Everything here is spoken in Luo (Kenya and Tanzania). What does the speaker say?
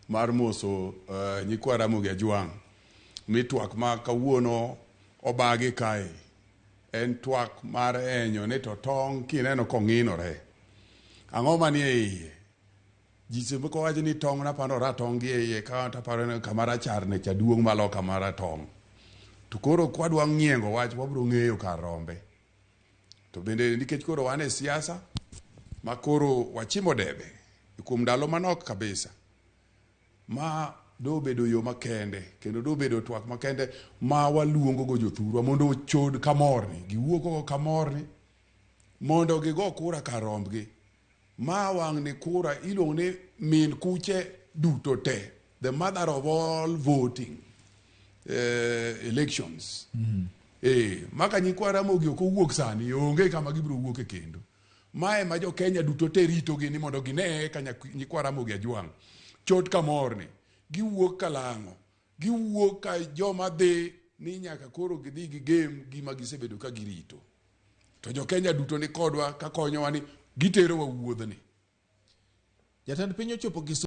mar moso nyikwa Ramogi Ajwang' ni twak ma kawuono obagi kae en twak mar enyo ni to tong' kineno kong'inore ang'o manie iye. Ji seche moko wacho ni tong' napando ratong' gi e iye ka taparo ni kama rachar ne cha duong' malo kama ratong'. To koro kwadwa ng'iengo wach wabiro ng'eyo kar rombe. To bende nikech koro wan e siasa ma koro wachimo debe kuom ndalo manok kabisa ma dobedo yo makende kendo dobedo twak makende ma waluongo go jothurwa mondo ochod kamorni giwuog oko kamorni mondo gigo kura kar rombgi. Ma wang'ni kura iluongo ni min kuche duto te, the mother of all voting elections. Maka nyikwa Ramogi ok owuok sani, onge kama gibiro wuoke kendo. Mae ma jo Kenya duto te ritogi ni mondo gine ka nyikwa Ramogi Ajwang' chot kamorni, giwuok kalang'o, giwuok ka joma dhi ni nyaka koro gidhi gigem gima gisebedo ka girito. To jo Kenya duto ni kodwa ka konyowa ni giterowa wuodhni. Jatend piny ochopo Kisumu.